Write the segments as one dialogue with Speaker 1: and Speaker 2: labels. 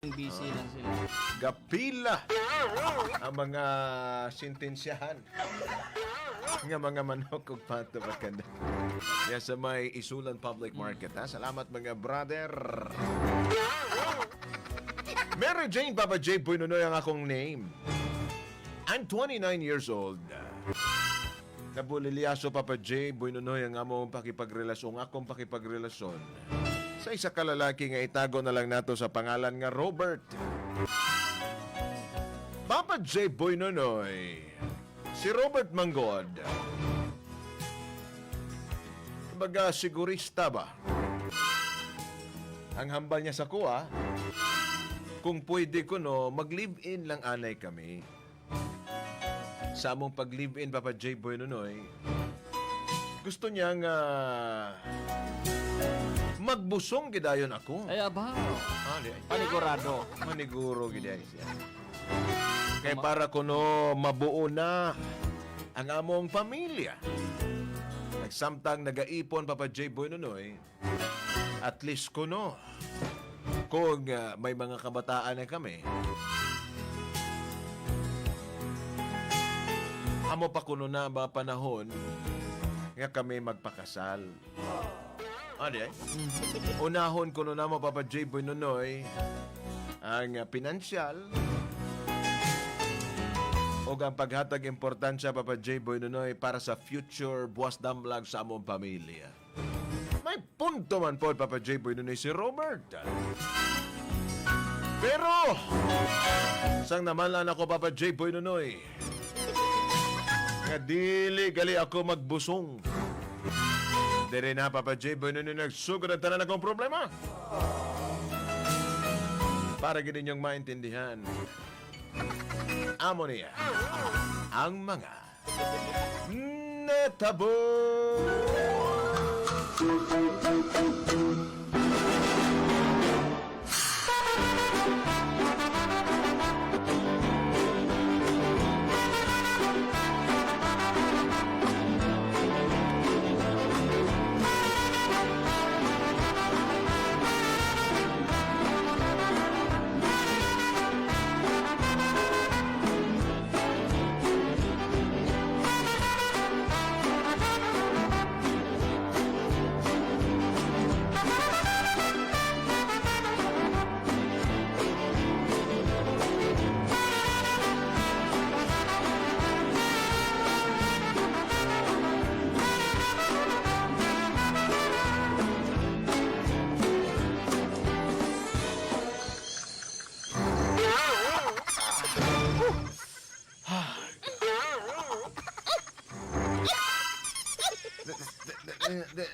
Speaker 1: Busy lang sila.
Speaker 2: Gapila ang mga sentensyahan nga mga manok ug pato bakanda. Ya sa may Isulan Public Market, ha. Salamat, mga brother. Mary Jane, Papa J. Boy Nunoy ang akong name. I'm 29 years old. Nabulilyaso, Papa J. Boy Nunoy, ang among pakipagrelasyon, akong pakipagrelasyon sa isa ka lalaki nga itago na lang nato sa pangalan nga Robert. Papa J. Boy Nonoy, si Robert Manggod, baga sigurista ba? Ang hambal niya sa kuha, kung pwede ko no, mag-live-in lang anay kami. Sa among pag-live-in, Papa J. Boy Nonoy, gusto niya nga magbusong gidayon ako.
Speaker 1: Ay, aba.
Speaker 2: Ah, di ay.
Speaker 1: Panigurado.
Speaker 2: Maniguro gid ay siya. Kay para kuno mabuo na ang among pamilya. Nagsamtang nagaipon, Papa J. Boy Nunoy, at least kuno kung may mga kabataan na kami. Amo pa kuno na ba panahon nga kami magpakasal. Ano eh? Unahon kuno na mo, Papa J. Boy Nunoy, ang pinansyal o ang paghatag importansya, Papa J. Boy Nunoy, para sa future buwas damlag sa among pamilya. May punto man po, Papa J. Boy Nunoy, si Robert. Pero, sang naman ako, Papa J. Boy Nunoy, nga dili gali ako magbusong. Dire na, Papa J. Boy Nunoy, nagsugod ang tanan akong problema. Para gid ninyong maintindihan. Amo niya ang mga netabo.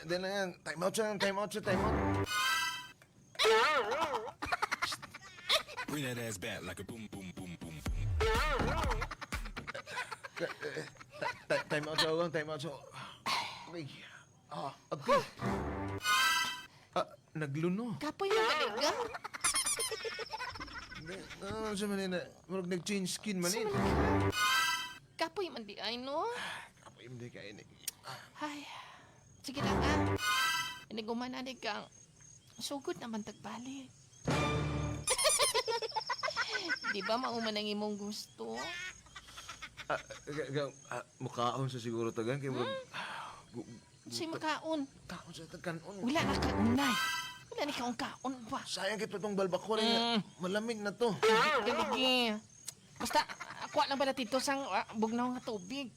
Speaker 2: De lang, time out siya, time out siya, time out.
Speaker 3: Bring that ass back like a boom, boom, boom, boom, boom.
Speaker 2: Time out siya, time out siya. Okay. Ah, okay. Ah, nagluno.
Speaker 4: Kapoy mo ka.
Speaker 2: Ah, sa manina, murag nag-change skin man eh.
Speaker 4: Kapoy man di ay, no?
Speaker 2: Kapoy hindi kain eh.
Speaker 4: Ay, sige lang ah. Iniguman na kang sugod naman tagbalik. Di ba mauman ang imong gusto?
Speaker 2: Ah, mukhaon sa siguro tagan kay murag
Speaker 4: Sa'y makaon.
Speaker 2: kaon sa tagkanon.
Speaker 4: Wala na ka unay. Wala ni kaong kaon ba?
Speaker 2: Sayang kay patong balbako rin. Malamig na to.
Speaker 4: Galigi. Basta, kuha lang bala tito sang bugnaw nga tubig.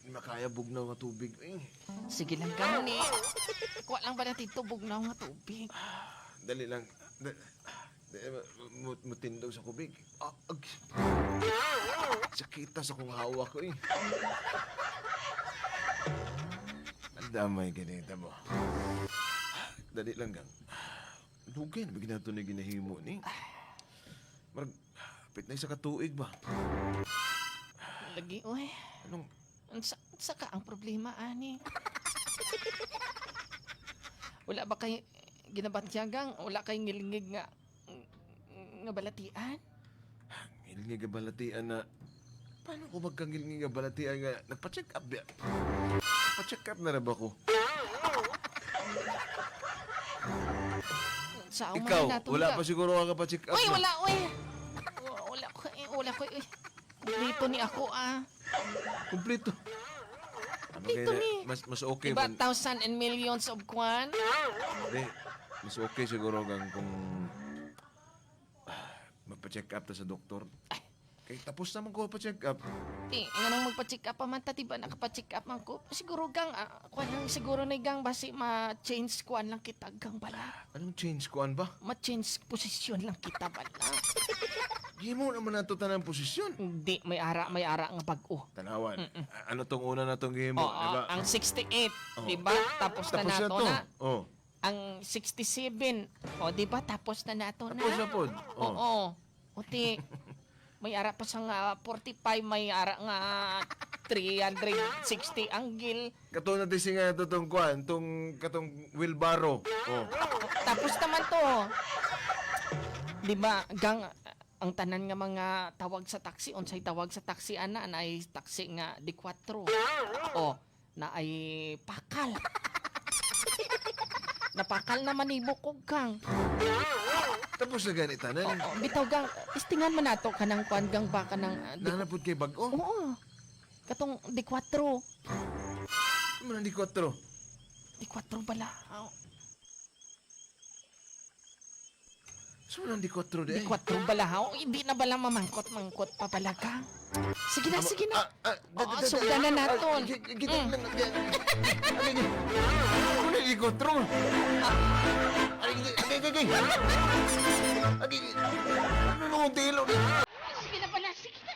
Speaker 2: Di makaya bugnaw nga tubig. Eh.
Speaker 4: Sige lang gani. Kuha lang bala tito bugnaw nga tubig.
Speaker 2: Dali lang. Mutindog sa kubig. Ah, ag. Sakita sa kong hawak ko eh. Ang damay ganita mo. Dali lang gang. Dugay na ba ginato ni ginahimo ni? Marag, pit na isa ka tuig ba?
Speaker 4: Lagi, uy.
Speaker 2: Anong,
Speaker 4: Sa ka ang problema, ani? Wala ba kay ginabatyagang? Wala kay ngilingig nga nga balatian?
Speaker 2: Ngilingig nga balatian na. Paano ko magkangilingig nga balatian nga nagpa-check up ba? Nagpa-check up na na ba ko?
Speaker 4: Sa umahan
Speaker 2: Ikaw,
Speaker 4: nato
Speaker 2: wala
Speaker 4: ka.
Speaker 2: pa siguro ka pa-check up.
Speaker 4: Uy,
Speaker 2: no?
Speaker 4: wala, uy. Wala ko, eh, wala ko, eh. Kumpleto ni ako, ah.
Speaker 2: Kumpleto. Ano
Speaker 4: Kumpleto
Speaker 2: kaya,
Speaker 4: ni.
Speaker 2: mas okay
Speaker 4: Diba,
Speaker 2: man.
Speaker 4: thousand and millions of kwan?
Speaker 2: Hindi, mas okay siguro gang kung magpa-check up ta sa doktor. Kay tapos naman ko pa-check up.
Speaker 4: Ti, nga nang magpa-check up pa man ta, diba, nakapa-check up man ko. Siguro gang, kwan lang, siguro na gang, basi ma-change kwan lang kita, gang bala.
Speaker 2: Anong change kuan ba?
Speaker 4: Ma-change posisyon lang kita bala.
Speaker 2: Gimo naman nato tanang posisyon.
Speaker 4: Hindi, may ara nga bag-o.
Speaker 2: Tanawan. Ano tong una na tong gimo,
Speaker 4: Oo,
Speaker 2: di ba?
Speaker 4: ang 68,
Speaker 2: Oo.
Speaker 4: di ba? Tapos na
Speaker 2: Tapos na
Speaker 4: nato
Speaker 2: to.
Speaker 4: na.
Speaker 2: Oh.
Speaker 4: Ang 67, o di ba? Tapos na nato na.
Speaker 2: Tapos na pod. Oh.
Speaker 4: Oo. Uti, may ara pa sa nga 45, may ara nga 360 angle.
Speaker 2: Kato na ti nga to tong kuan, tong katong wheelbarrow. Oh.
Speaker 4: Tapos naman to. Di ba, gang ang tanan nga mga tawag sa taxi, unsay tawag sa taxi ana na ay taxi nga di 4. O, na ay pakal. Napakal naman ni bukog kang.
Speaker 2: Tapos na ganit tanan.
Speaker 4: Oo, bitaw gang, istingan man nato kanang kuan gang ba kanang di,
Speaker 2: Nanapod kay bag-o.
Speaker 4: Oo. Katong di 4.
Speaker 2: Ano di kwatro?
Speaker 4: Di 4 bala. Oo,
Speaker 2: So man di kwatro
Speaker 4: di
Speaker 2: di.
Speaker 4: 4 bala. Oo, hindi na bala mamangkot-mangkot pa pala kang. Sige na, sige na. Oo, sugdan na naton.
Speaker 2: Kita lang. Ano di kwatro? Ay, ay, ay, ay. Ay, ano no dilo?
Speaker 4: Sige na pala, sige na.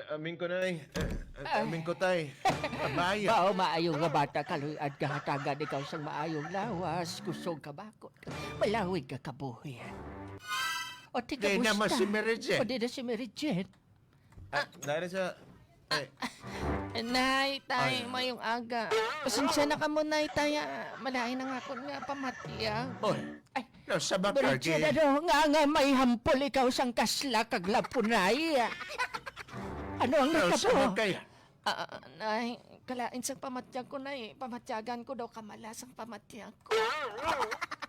Speaker 2: Amin ko nay. Amin ko tay. Abaya.
Speaker 1: Bao maayong nga bata kaluy-ad kahatagan ikaw sang maayong lawas, kusog ka bakot, malawig ka kabuhi. O ti
Speaker 2: Di naman
Speaker 1: kamusta?
Speaker 2: si Mary Jane.
Speaker 1: O di na si Mary Jane.
Speaker 2: Dahil sa ay,
Speaker 4: Nay, tay, mayong aga. Pasensya na ka mo, nay, tay. Ah. Malain na nga ako nga pamatya.
Speaker 2: Oy.
Speaker 1: Ay,
Speaker 2: No, sa
Speaker 1: Mary
Speaker 2: bakar
Speaker 1: Jane, ano nga nga may hampol ikaw sang kasla kag lapunay. Ano ang
Speaker 2: No, sa
Speaker 1: natabo?
Speaker 2: bakay.
Speaker 4: Ah, nay, kalain sang pamatyag ko, nay. Pamatyagan ko daw kamalas ang pamatyag ko.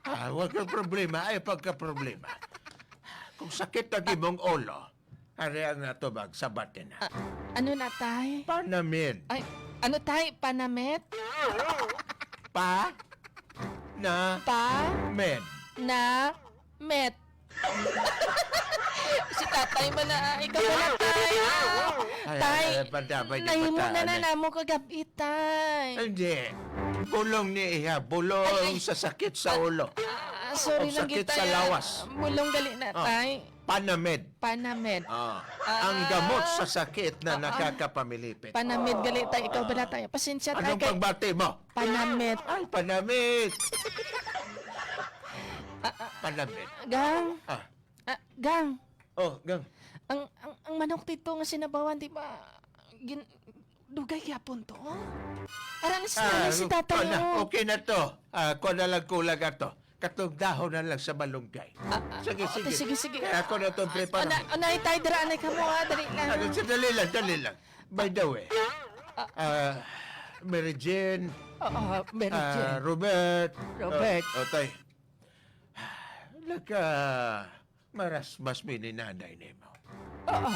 Speaker 2: Ah, wag kang problema. Ay, pagka-problema. Kung sakit ang imong ulo, ari ang natubag sa batin na.
Speaker 4: Ano na, tay?
Speaker 2: Panamin.
Speaker 4: Ay, ano, tay? Panamet?
Speaker 2: Pa? Na?
Speaker 4: Pa?
Speaker 2: Men.
Speaker 4: Na? Met? Si tatay ba na? Ikaw ba na, tay? Ah,
Speaker 2: Ay,
Speaker 4: tay,
Speaker 2: ay, pandabay di
Speaker 4: nahimo
Speaker 2: bata,
Speaker 4: na na
Speaker 2: anay.
Speaker 4: namo kagabi, tay.
Speaker 2: Hindi. Bulong ni iha. Bulong
Speaker 4: Ay, ay.
Speaker 2: sa sakit sa ulo.
Speaker 4: Ah, sorry
Speaker 2: Ang
Speaker 4: lang
Speaker 2: sakit
Speaker 4: kita.
Speaker 2: sa lawas.
Speaker 4: Bulong gali na,
Speaker 2: Ah.
Speaker 4: tay.
Speaker 2: Panamed.
Speaker 4: Panamed.
Speaker 2: Ah.
Speaker 4: Ah.
Speaker 2: Ang gamot sa sakit na nakakapamilipit.
Speaker 4: Panamed gali tay. Ikaw ba na tayo? Pasensya tay
Speaker 2: Anong
Speaker 4: kay
Speaker 2: pagbati mo?
Speaker 4: Panamed.
Speaker 2: Ay, panamit. Panamit.
Speaker 4: Gang.
Speaker 2: Ah.
Speaker 4: Ah, gang.
Speaker 2: Oh, gang.
Speaker 4: Ang manok dito nga sinabawan, di ba? Gin, dugay gyapon to. Ara na si tatay.
Speaker 2: kuwan na,
Speaker 4: oh.
Speaker 2: okay na to. Ah, kuwan na lang kulag ato. Katong dahon na lang sa malunggay. Sige,
Speaker 4: Ah,
Speaker 2: sige.
Speaker 4: Sige, sige.
Speaker 2: Kaya ako na itong prepara.
Speaker 4: Ana, anay tay dira anay kamo ah, dali lang.
Speaker 2: Ano, dali lang, dali lang. By the way, Mary Jane,
Speaker 1: Oo, Mary Jane.
Speaker 2: Robert.
Speaker 1: Robert.
Speaker 2: Oh, tay. Laka, marasmas mi ni nanay nimo.
Speaker 1: Oo.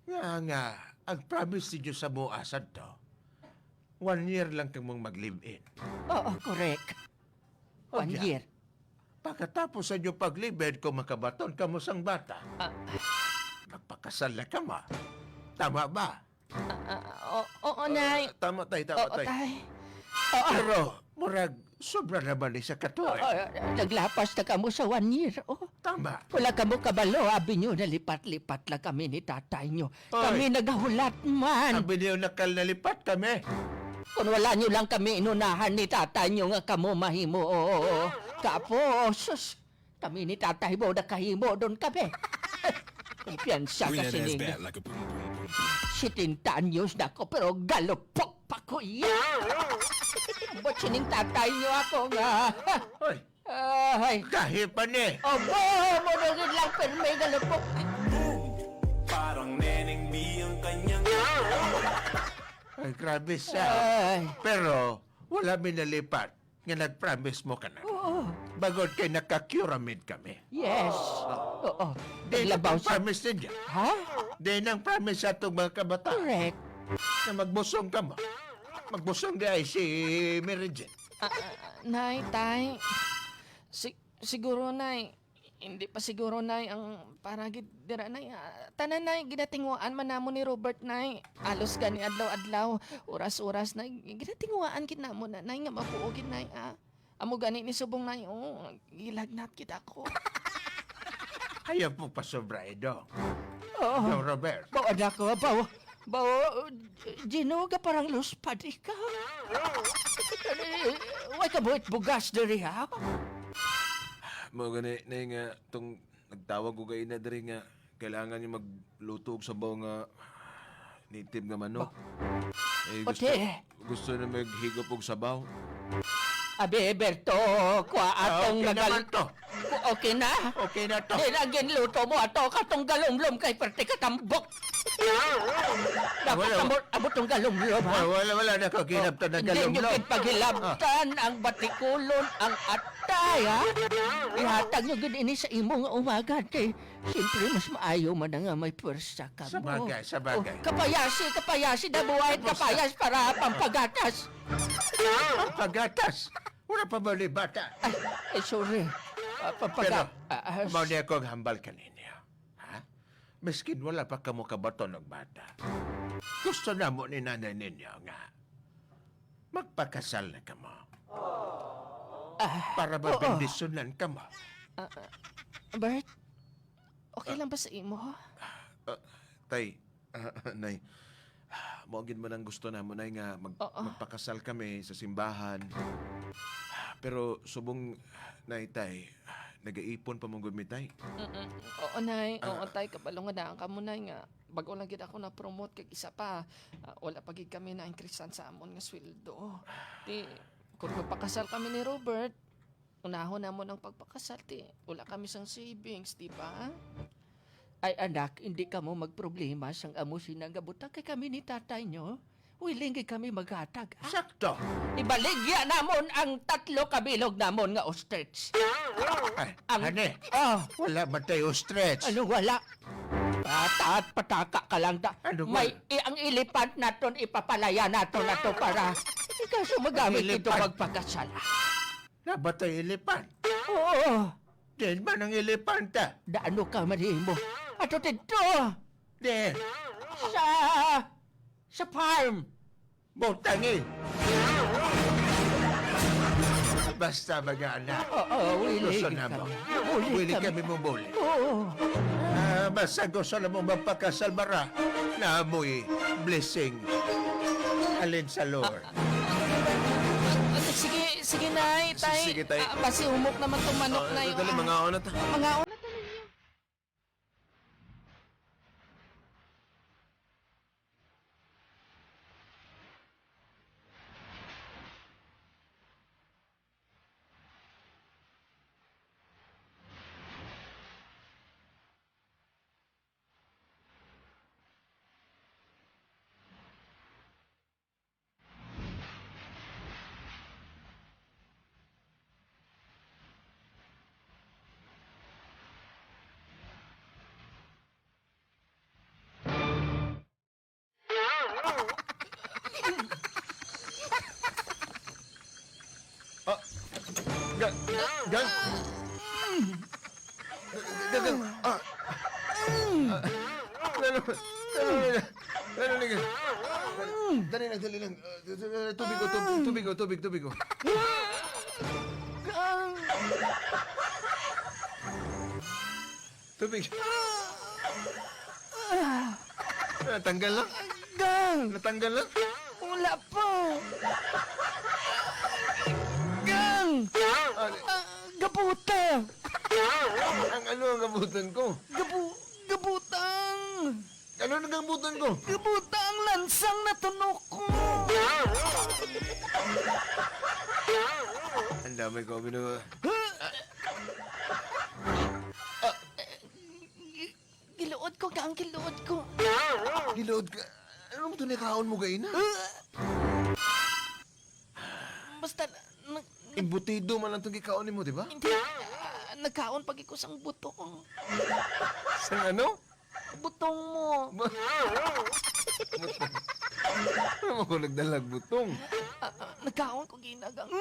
Speaker 2: Nga nga, ang promise ninyo sa buasan to, 1 year lang kang mong mag-live-in.
Speaker 1: Oo, correct. One
Speaker 2: Oja.
Speaker 1: year.
Speaker 2: Pagkatapos sa inyo pag-live-in, kung makabaton ka mo sang bata,
Speaker 4: Ah.
Speaker 2: magpakasal na ka ma. Tama ba?
Speaker 4: Ah, oo, oo, nay.
Speaker 2: Tama tay, tama
Speaker 4: Oo,
Speaker 2: tay.
Speaker 4: tay.
Speaker 2: Pero,
Speaker 5: Murag, sobra naman ni sa katuig.
Speaker 1: Oh, naglapas na kamo sa 1 year. Oh.
Speaker 5: Tama.
Speaker 1: Wala kamo kabalo, abi nyo, nalipat-lipat lang kami ni tatay nyo.
Speaker 5: Oy.
Speaker 1: Kami nagahulat man.
Speaker 5: Sabi niyo nakal nalipat kami.
Speaker 1: Kung wala nyo lang kami inunahan ni tatay nyo nga kamo mahimo. Oo, kapo, sus. Kami ni tatay mo, nakahimo doon kami. Kumpiyansa
Speaker 3: Bring that
Speaker 1: kasi
Speaker 3: ass
Speaker 1: ninyo.
Speaker 3: back like a boom boom boom boom.
Speaker 1: 70 anyos na ako, pero galupok pa ko yan. Ba't sining tatay nyo ako nga?
Speaker 5: Hoy,
Speaker 1: Ay,
Speaker 5: kahi pa ni.
Speaker 1: obo, munungin lang pero may galupok.
Speaker 3: Parang neneng B ang kanyang
Speaker 5: Ay, grabe siya.
Speaker 1: Ay,
Speaker 5: Pero, wala minalipat nga nag-promise mo ka na.
Speaker 1: Oo.
Speaker 5: Bagod kay nakakuramid kami.
Speaker 1: Yes. Oo.
Speaker 5: Di na
Speaker 1: Naglabaw
Speaker 5: ang
Speaker 1: sa.
Speaker 5: promise ninyo.
Speaker 1: Ha?
Speaker 5: Di nang promise sa atong mga kabataan
Speaker 1: Correct.
Speaker 5: na magbusong ka mo. Magbusong di ay si Mary Jane.
Speaker 4: Ah, ah, nay, tay. Siguro, nay. Hindi pa siguro, nay, ang para gid dira, nay. Ah, tanan, nay, ginatinguan man namo ni Robert, nay. Alos gani adlaw-adlaw, oras-oras, nay. Ginatinguan gid namo na, nay, nga mabuo gid, nay, ah. Amo gani ni subong, nay, oh, gilagnat gid ako.
Speaker 5: Ayaw mo pa sobra, Edo.
Speaker 1: Oo.
Speaker 5: No, Robert.
Speaker 1: Bawa na ko, bawa. Bawa, Gino, ka parang luspad ikaw. Way ka buhit bugas diri, ha?
Speaker 2: Mo gani na nga tong nagtawag ko kay na diri nga kailangan niyo magluto og sabaw nga native nga manok. Eh, gusto,
Speaker 1: Ote.
Speaker 2: gusto na maghigop og sabaw.
Speaker 1: Abi, Berto, kuha atong
Speaker 5: Okay
Speaker 1: nagal.
Speaker 5: naman to.
Speaker 1: Okay na?
Speaker 5: Okay na to.
Speaker 1: Di na ginluto mo ato katong galumlum kay perti katambok. Dapat
Speaker 5: Wala.
Speaker 1: abot, abot tong galumlum, ha?
Speaker 5: Wala, wala, wala na ko ginabtan na
Speaker 1: Hindi nyo
Speaker 5: galumlum.
Speaker 1: gid paghilabtan ang batikulon, ang atay, ha? Ihatag nyo gid ini sa imo nga umaga, kay siyempre mas maayo man na nga may pwersa ka
Speaker 5: Sa
Speaker 1: mo.
Speaker 5: bagay, sa bagay.
Speaker 1: Oh, kapayasi, kapayasi, nabuhay kapayas para pampagatas.
Speaker 5: Pagatas. Wala pa ba ni bata?
Speaker 1: Ay, ay, sorry. Ah,
Speaker 5: Pero,
Speaker 1: pampaga.
Speaker 5: mao niya akong hambal kaninyo. Ha? Miskin wala pa kamo kabaton og bata. Gusto na mo ni nanay ninyo nga magpakasal na kamo. Para mabendisyonan kamo.
Speaker 4: Bert, okay lang ba sa imo?
Speaker 2: Ah, tay, nay, mo gid man ang gusto namo nay nga
Speaker 4: Oo.
Speaker 2: magpakasal kami sa simbahan. Pero subong nay tay, nagaipon pa mong gud mi tay.
Speaker 4: Mm-mm. Oo, nay. Oo, tay. Kabalo nga na ang kamo, nay, nga. Bago lang gid ako na-promote kag isa pa. Ah, wala pa gid kami na increasean sa amon nga sweldo. Ti, kung magpakasal kami ni Robert, unahon na mo ng pagpakasal, ti. Wala kami sang savings, di ba?
Speaker 1: Ay anak, hindi ka mo magproblema sang amo sinagabuta kay kami ni tatay nyo. Willing kay kami maghatag. Ah?
Speaker 5: Sakto.
Speaker 1: Ibaligya namon ang 3 kabilog namon nga ostrich.
Speaker 5: Ay,
Speaker 1: Ang-
Speaker 5: hane,
Speaker 1: Ah,
Speaker 5: wala man tayo stretch.
Speaker 1: ano wala? Bata at pataka ka lang ta.
Speaker 5: Ano
Speaker 1: May
Speaker 5: wala?
Speaker 1: ang elephant naton ipapalaya naton na to para ikaw sumagamit
Speaker 5: Ang
Speaker 1: ito
Speaker 5: elephant?
Speaker 1: magpakasal.
Speaker 5: Na ba tayo elephant?
Speaker 1: Oo,
Speaker 5: Din man ang elepanta.
Speaker 1: daano ka manimo. Ato dito
Speaker 5: Din,
Speaker 1: sa farm.
Speaker 5: butang eh. Basta mga anak.
Speaker 1: Oo, willing
Speaker 5: Gusto na mo.
Speaker 1: kami. Willing
Speaker 5: Willing
Speaker 1: kami.
Speaker 5: kami mumuli.
Speaker 1: Oo.
Speaker 5: Ah, basta gusto na mo magpakasal bara. Naamoy blessing. Alin sa Lord.
Speaker 4: Ah, sige, sige, nay, tay.
Speaker 2: Sige, tay.
Speaker 4: Ah, basi humok naman tong manok,
Speaker 2: Oh,
Speaker 4: nay.
Speaker 2: dali
Speaker 4: Ah,
Speaker 2: mga na ta.
Speaker 4: Mga una ta ninyo.
Speaker 2: Gan gan gan gan ah. Ano ano ano ano. Dali lang, dali lang. Ah, tubig ko, tubig. Tubig oh, tubig, tubig oh.
Speaker 4: Gang!
Speaker 2: Tubig. Natanggal lang.
Speaker 4: Gang!
Speaker 2: Natanggal lang.
Speaker 4: Wala pa! Gang!
Speaker 2: Ah,
Speaker 4: Ah, gabuta!
Speaker 2: ang ano ang gabutan ko?
Speaker 4: Gabutang!
Speaker 2: Ano ang gabutan ko?
Speaker 4: Gabutang lansang natunok ko!
Speaker 2: Ang dami ko binuha.
Speaker 4: Giluod ko, gang, giluod ko.
Speaker 2: Gilood ka. Ano mo ito nakaon mo gaina?
Speaker 4: Basta,
Speaker 2: Imbutido man lang itong gikaon mo, di ba?
Speaker 4: hindi, nagkaon pag ikusang butong.
Speaker 2: Sa ano?
Speaker 4: Butong mo.
Speaker 2: Butong. Ano mo ko nagdalag butong?
Speaker 4: Nagkaon ko ginagang.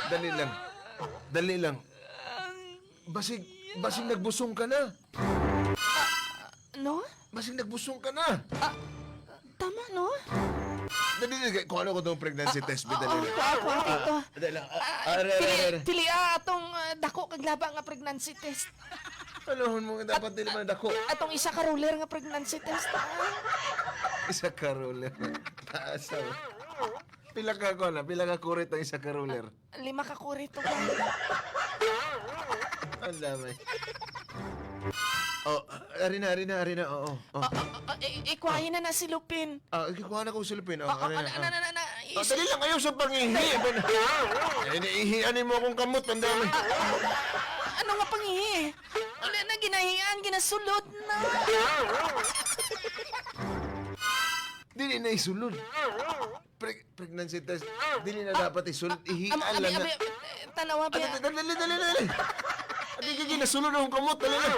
Speaker 2: Dali lang. Dali lang. Basig, basig nagbusong ka na.
Speaker 4: No?
Speaker 2: Basig nagbusong ka na.
Speaker 4: Tama, no?
Speaker 2: Dali lang. Kung ano ko itong pregnancy test, be, dali
Speaker 4: Oo,
Speaker 2: lang.
Speaker 4: kuha, kuha dito.
Speaker 2: Dali lang.
Speaker 4: Ah,
Speaker 2: Ah, are, are,
Speaker 4: pili,
Speaker 2: are.
Speaker 4: pili atong dako kag laba nga pregnancy test.
Speaker 2: Alohon mo nga dapat dili man dako.
Speaker 4: Atong isa ka ruler nga pregnancy test.
Speaker 2: Isa ka ruler. Taas ah. Pila ka ko na, pila ka kurit ang isa ka ruler.
Speaker 4: 5 ka kurito.
Speaker 2: Ang dami. Oh, ari na, ari na, ari na. Oo. Oh.
Speaker 4: Ikuhain na na si Lupin.
Speaker 2: Ah, ikuha na ko sa Lupin. Oh,
Speaker 4: Oh,
Speaker 2: ari
Speaker 4: oh,
Speaker 2: na.
Speaker 4: na, na, na, na.
Speaker 2: Oh, dali lang kayo sa pangihi. Eh, naihian mo akong kamot. Ang dami.
Speaker 4: Ano nga pangihi? Wala na ginahian, ginasulod na.
Speaker 2: Dili na isulod. Pregnancy test. Dili na dapat isulod. Ihian
Speaker 4: Abi,
Speaker 2: lang na.
Speaker 4: abi, tanawa ba?
Speaker 2: Dali, dali, dali, dali. Adi, gigi, nasulod akong kamot. Dali na.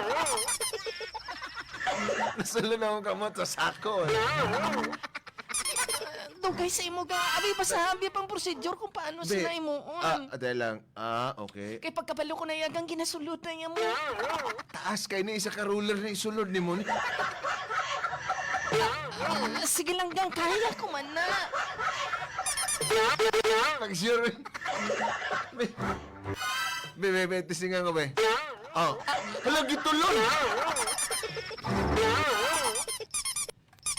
Speaker 2: Nasulod akong kamot sa sako. Eh.
Speaker 4: Dugay sa imo ga. Abi, basta abi pang procedure kung paano
Speaker 2: Be,
Speaker 4: sila imuon.
Speaker 2: Ah, dali lang. Ah, okay.
Speaker 4: Kay pagkabalo ko na yagang ginasulod na niya mo.
Speaker 2: Taas kay ni isa ka ruler na isulod ni mo.
Speaker 4: Sige lang gang, kaya ko man na.
Speaker 2: Pag sure. Be, be, be, be, tisingan ko, be. Oh. Hala, gitulon!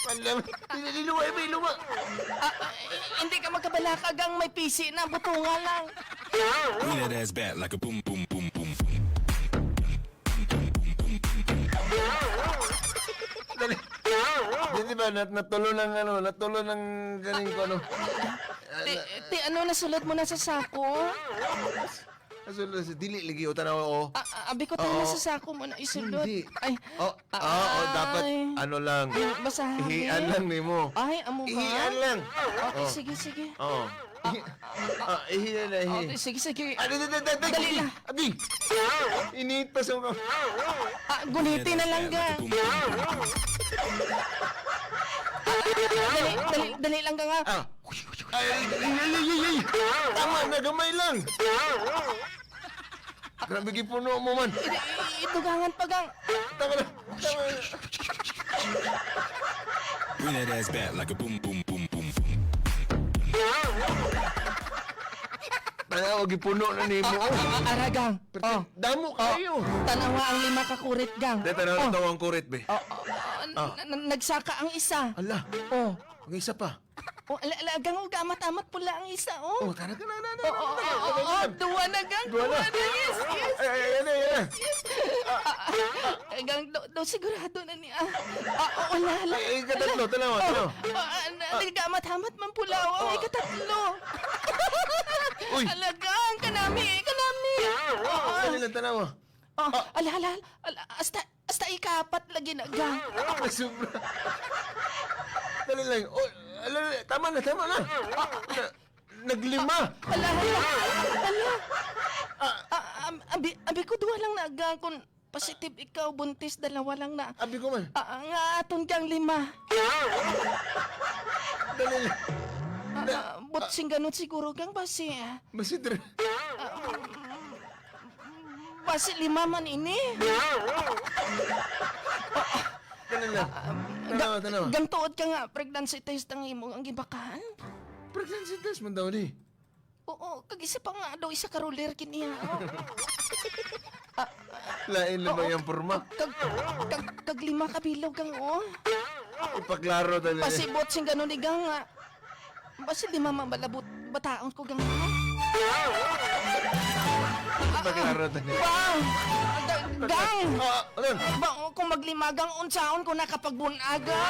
Speaker 2: Alam, iluwa, be, iluwa.
Speaker 4: Hindi ka magkabalaka gang, may PC na, butunga lang.
Speaker 3: Bring that ass back like a boom, boom, boom, boom, boom.
Speaker 2: Dali. Di ba, natulo ng ano, natulo ng galing ko, ano.
Speaker 4: Ti, ano, nasulod mo na sa sako?
Speaker 2: Nasulod sa dili, lagi, o tanaw, o.
Speaker 4: Abi ko tayo sa sako mo na isulod.
Speaker 2: Hindi.
Speaker 4: Ay,
Speaker 2: Oh, oh, dapat,
Speaker 4: ay.
Speaker 2: ano lang.
Speaker 4: Basta,
Speaker 2: Ihian lang ni mo.
Speaker 4: Ay, amo ba?
Speaker 2: Ihian lang.
Speaker 4: Okay, sige, sige.
Speaker 2: Oo. Ihian na, ihian.
Speaker 4: Okay, sige, sige.
Speaker 2: Ah, dali, dali, dali,
Speaker 4: Dali na.
Speaker 2: Abi! Init pa sa mga...
Speaker 4: Gunitin na lang ga.
Speaker 3: Boom, boom, boom, boom.
Speaker 4: Dali, dali, dali lang ga nga.
Speaker 2: Ah. Ay, ay, ay, ay, ay, ay. Tama na, gamay lang. Grabe gipuno mo man.
Speaker 4: Itugangan pa gang.
Speaker 2: Tama na, tama na.
Speaker 3: Bring that ass back like a boom, boom, boom, boom, boom.
Speaker 2: Tanaw, gipuno na nimo.
Speaker 4: Aragang. Oh.
Speaker 2: Damo kayo.
Speaker 4: Tanawa ang 5 ka kurit gang.
Speaker 2: Dahil tanaw na tawang kurit, be.
Speaker 4: Oh, nagsaka ang isa.
Speaker 2: Ala,
Speaker 4: Oh.
Speaker 2: ang isa pa.
Speaker 4: Oh, ala, ala, gang, oh, amat-amat pula ang isa, oh.
Speaker 2: Oh, tara ka na, na, na.
Speaker 4: Oh, oh, oh, oh, oh, duwa na, gang,
Speaker 2: Duwa
Speaker 4: duwa
Speaker 2: na.
Speaker 4: na, yes, yes.
Speaker 2: Ay, ay, ay, ay, ay.
Speaker 4: Gang, do sigurado na niya. Oh, wala, wala.
Speaker 2: Ay, ay, katatlo, tanawa, tanawa.
Speaker 4: Oh, nagkamat-hamat man pula, oh, ay, katatlo.
Speaker 2: Uy.
Speaker 4: Ala, gang, kanami, kanami. Oh,
Speaker 2: Dali lang, tanawa.
Speaker 4: oh, ala, ala, ala, hasta ikapat lagi na, gang.
Speaker 2: Ay, sobra. Dali lang. Oh, ala, tama na, tama na. Naglima.
Speaker 4: Ala, ala, ala. Abi ko duwa lang na, gang, kung positive ikaw, buntis, dalawa lang na.
Speaker 2: Abi ko man.
Speaker 4: Nga aton kang 5.
Speaker 2: Dali lang.
Speaker 4: But sing ganun siguro gang basi.
Speaker 2: Basi, dire.
Speaker 4: Basi 5 man ini.
Speaker 2: Kanila. Tanawa, tanawa.
Speaker 4: Gang tuod ka nga, pregnancy test ang imo ang gibakal.
Speaker 2: Pregnancy test man daw ni.
Speaker 4: Oo, kag isa pa nga daw isa ka ruler kini ha.
Speaker 2: Lain
Speaker 4: Oo,
Speaker 2: lamang yung porma.
Speaker 4: Kag lima ka bilog gang oh.
Speaker 2: Ipaklaro dali.
Speaker 4: Pasibot sing ganun ni gang nga. Basi di mama balabot bataon ko gang.
Speaker 2: Ipaklaro dali.
Speaker 4: Bang! Gang!
Speaker 2: Ah, ano?
Speaker 4: Ba, kung maglimagang unsaon ko nakapagbunaga.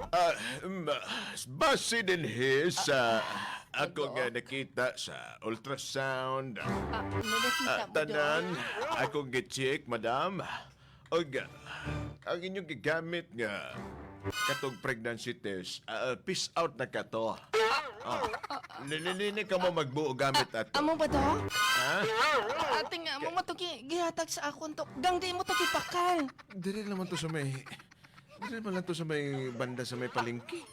Speaker 2: Ah, base din he sa ako nga nakita sa ultrasound.
Speaker 4: Ah, ano nakita
Speaker 2: Ah,
Speaker 4: mo
Speaker 2: tanan,
Speaker 4: doon?
Speaker 2: akong gi-check, madam. Og ang inyong gigamit nga katong pregnancy test, peace out na kato. Oh. Nililini ka mo magbuo gamit ato.
Speaker 4: Amo ba to?
Speaker 2: Ha?
Speaker 4: Ate nga, mo matuki gihatag sa akon to. Gang di mo to gipakal.
Speaker 2: Dire man lang to sa may banda sa may palengke.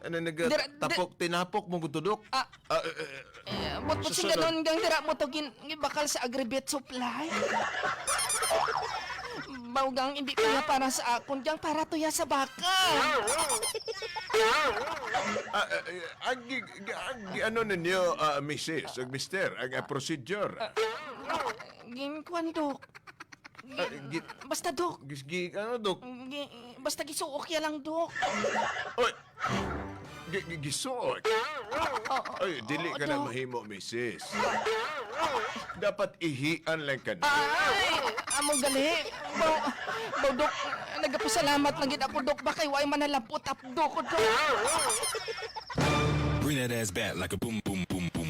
Speaker 2: Ano nag tapok tinapok mo gutudok?
Speaker 4: Ah.
Speaker 2: Ah, eh,
Speaker 4: Eh, bot bot sing
Speaker 2: Susunod.
Speaker 4: ganun gang dira mo to gibakal sa agribet supply. Bawgang hindi to ya para sa akon, gang para to ya sa baka.
Speaker 2: Ah, eh, ang ano ninyo, Mrs. ug Mister, ang procedure.
Speaker 4: Ginkuan dok.
Speaker 2: Ah,
Speaker 4: Basta dok.
Speaker 2: Ano dok?
Speaker 4: Basta gisuok ya lang dok.
Speaker 2: Oy! Gisuot.
Speaker 4: Oo,
Speaker 2: Ay, dili
Speaker 4: oo,
Speaker 2: ka na
Speaker 4: Dok.
Speaker 2: mahimo, Mrs. Dapat ihian lang ka na.
Speaker 4: Ay, among gali. Baw, baw dok, nagapasalamat lang gid ako dok ba kay way manalapot apdo ko dok.
Speaker 3: Bring that ass back like a boom, boom, boom, boom.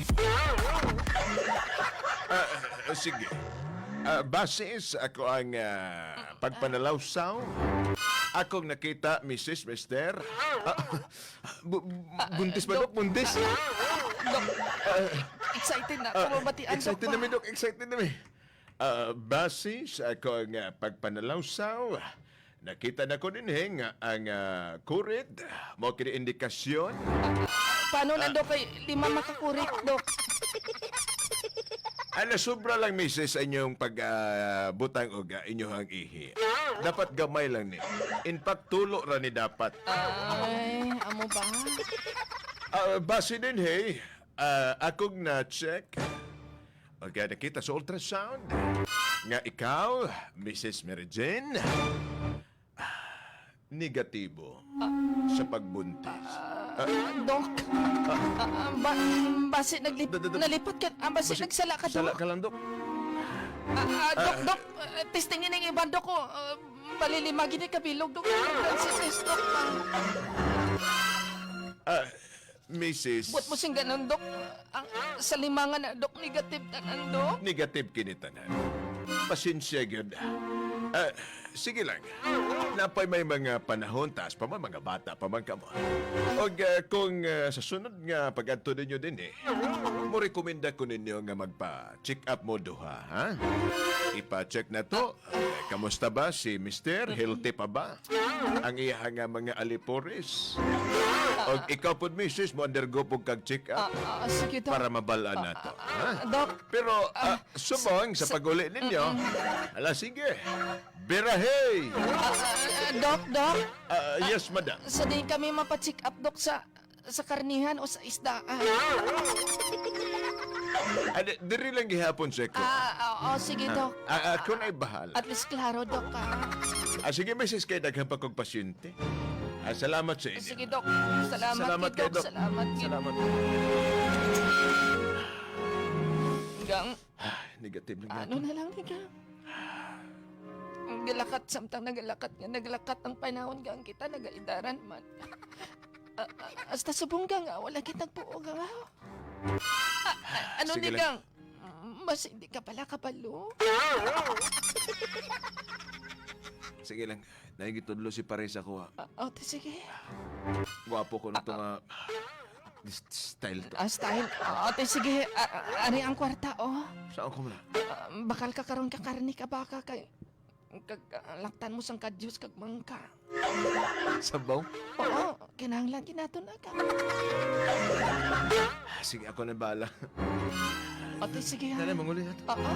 Speaker 2: Ah, sige. Base sa ako ang pagpanalawsaw, akong nakita, Mrs. Mister. Ah, buntis ba, Dok? Buntis?
Speaker 4: Dok, excited na ako mabatian dok
Speaker 2: Excited
Speaker 4: ba?
Speaker 2: na mi, Dok. Excited na mi. Base sa ako ang pagpanalawsaw, nakita na ko din nga ang kurit, mo kini indikasyon.
Speaker 4: Paano na dok kay lima makakurik dok?
Speaker 2: Ano, sobra lang, misis, sa inyong pagbutang og inyong ihi. Dapat gamay lang ni. In fact, tulo ra ni dapat.
Speaker 4: Ay, amo ba?
Speaker 2: Base din, hey, akong na-check. Okay, nakita sa ultrasound nga ikaw, Mrs. Mary Jane, negatibo sa pagbuntis.
Speaker 4: Dok. Ba, base naglip, nalipat ka, base nagsala ka
Speaker 2: Sala
Speaker 4: dok.
Speaker 2: ka lang, Dok.
Speaker 4: Dok, dok, testingin ang iba dok ko. Balilima gini kabilog dok. Pregnancy test dok.
Speaker 2: Mrs.
Speaker 4: Buat mo sing ganun dok. Ang, sa lima nga na dok, negative tanan dok.
Speaker 2: Negative kini tanan. Pasensya gyud. Sige lang. Napay may mga panahon taas pa man mga bata pa man kamo. Og kung sa sunod nga pag-adto ninyo din eh, mo rekomenda ko ninyo nga magpa-check up mo duha, ha? Ipa-check na to. Kamusta ba si Mister? Healthy pa ba? Ang iya nga mga alipores. Og ikaw pod Mrs. mo undergo pud kag check up
Speaker 4: Sige dok.
Speaker 2: para mabalaan na to. Ha?
Speaker 4: Dok,
Speaker 2: Pero subong sa pag-uli ninyo, ala sige. Birahe!
Speaker 4: Dok, dok.
Speaker 2: Yes, madam.
Speaker 4: Sa din kami mapacheck up dok sa karnihan o sa isdaan.
Speaker 2: Diri lang gihapon sa ko.
Speaker 4: Oo, sige dok.
Speaker 2: Ako na'y bahala.
Speaker 4: At least klaro dok ah.
Speaker 2: Sige, Mrs. Kay, daghan pa kong pasyente. Salamat sa inyo.
Speaker 4: Sige dok. Salamat,
Speaker 2: Salamat
Speaker 4: kay
Speaker 2: kay
Speaker 4: dok.
Speaker 2: Dok.
Speaker 4: Salamat kay
Speaker 2: Salamat.
Speaker 4: Gang,
Speaker 2: Negative lang
Speaker 4: ano na lang ni Gang? Ang galakat, samtang nagalakat nga, naglakat ang panahon gang kita, nagaidaran man. Hasta subong gang, wala kitang puo gang. Ano
Speaker 2: Sige
Speaker 4: ni
Speaker 2: lang.
Speaker 4: gang? Mas hindi ka pala kabalo.
Speaker 2: Sige lang, nagitudlo si Paris ako ha.
Speaker 4: Ah, oh, sige.
Speaker 2: Gwapo ko na ito nga this style to.
Speaker 4: Ah, style. Ah, ate, sige. Ah, ah, ari ang kwarta, oh.
Speaker 2: Saan ko na?
Speaker 4: Ah, bakal ka karon ka karni ka baka kay kag ah, laktan mo sang kadyos kag mangka.
Speaker 2: Sabaw?
Speaker 4: Oo, kinahanglan kinaton na ka.
Speaker 2: Sige, ako na bahala.
Speaker 4: Ate, sige ha.
Speaker 2: Dali, manguli na to.
Speaker 4: Oo.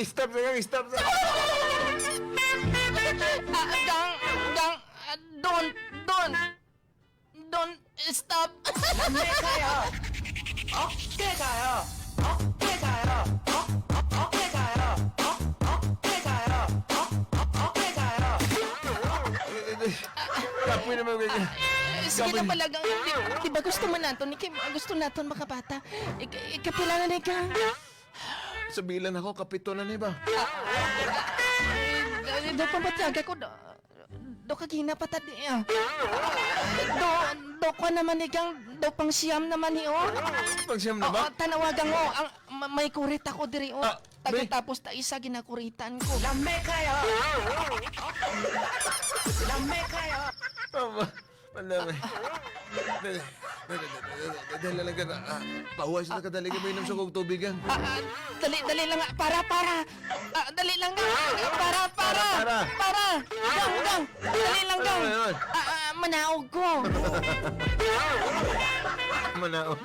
Speaker 2: Stop na stop na.
Speaker 4: Ah, gang, gang, ah, don't stop.
Speaker 2: Kapoy naman ganyan.
Speaker 4: Eh, sige na pala, gang. Di ba gusto mo naton? Ikay, gusto naton makabata. Ikapila na ni gang.
Speaker 2: Sabilan ako, kapito na ni ba?
Speaker 4: Eh, do pamatyaga ko. Do kagina pa tadi. Ah. Do, do ko naman ni gang. Do pang siyam naman ni oh.
Speaker 2: Pagsiyam na
Speaker 4: Oo,
Speaker 2: ba?
Speaker 4: tanawagan mo. Ang, may kurit ako diri oh.
Speaker 2: Ah,
Speaker 4: Taga
Speaker 2: may-
Speaker 4: tapos ta isa ginakuritan ko.
Speaker 2: Tama. Pandami. Dali, dali, dali, dali lang ka. Pahuwas na ka, dali ka, may inom sa kong tubigan.
Speaker 4: Ah, ah, dali, dali lang nga. Para, para. Ah, dali lang nga. Para, para.
Speaker 2: Para,
Speaker 4: Para. Gang, gang. Dali lang, gang.
Speaker 2: Ano, ano?
Speaker 4: Ah, ah, manaog ko.
Speaker 2: Manaog.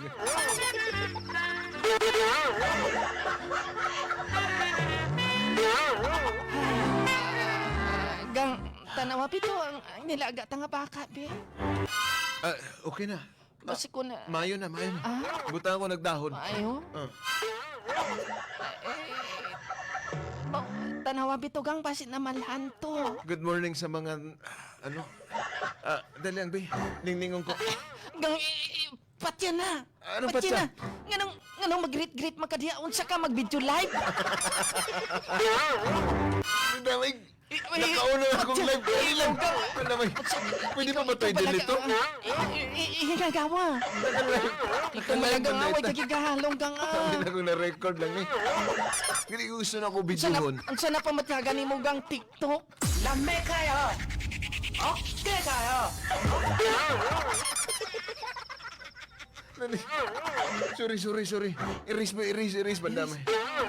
Speaker 4: Ah, gang, tanawa pito. Ang nilaga ta nga baka, be.
Speaker 2: Ah, okay na.
Speaker 4: Basi ko na.
Speaker 2: Mayo na, mayo na.
Speaker 4: Ah?
Speaker 2: Buta ako nagdahon.
Speaker 4: Maayo.
Speaker 2: Ah.
Speaker 4: Eh, tanawa bito gang basit na malhan to.
Speaker 2: Good morning sa mga, ano, dali ang bi, ningningong ko.
Speaker 4: Gang, patya na.
Speaker 2: Anong patya?
Speaker 4: Na. Nganong mag-greet-greet makadiha unsa ka mag-video live?
Speaker 2: Damay, nakauna na akong live. Dali lang. Pandamay. Pwede pa ba ito i-delete to?
Speaker 4: Hingagawa.
Speaker 2: Naka-live.
Speaker 4: Ikaw malagang away kagigahalong gang ah.
Speaker 2: Sabi na kong na-record lang eh. Hindi ko gusto na ako
Speaker 4: Unsa na,
Speaker 2: videohon.
Speaker 4: unsa na pamatyaga nimo gang TikTok?
Speaker 2: Dali. Sorry, sorry, sorry. Erase mo, erase, erase, bandamay.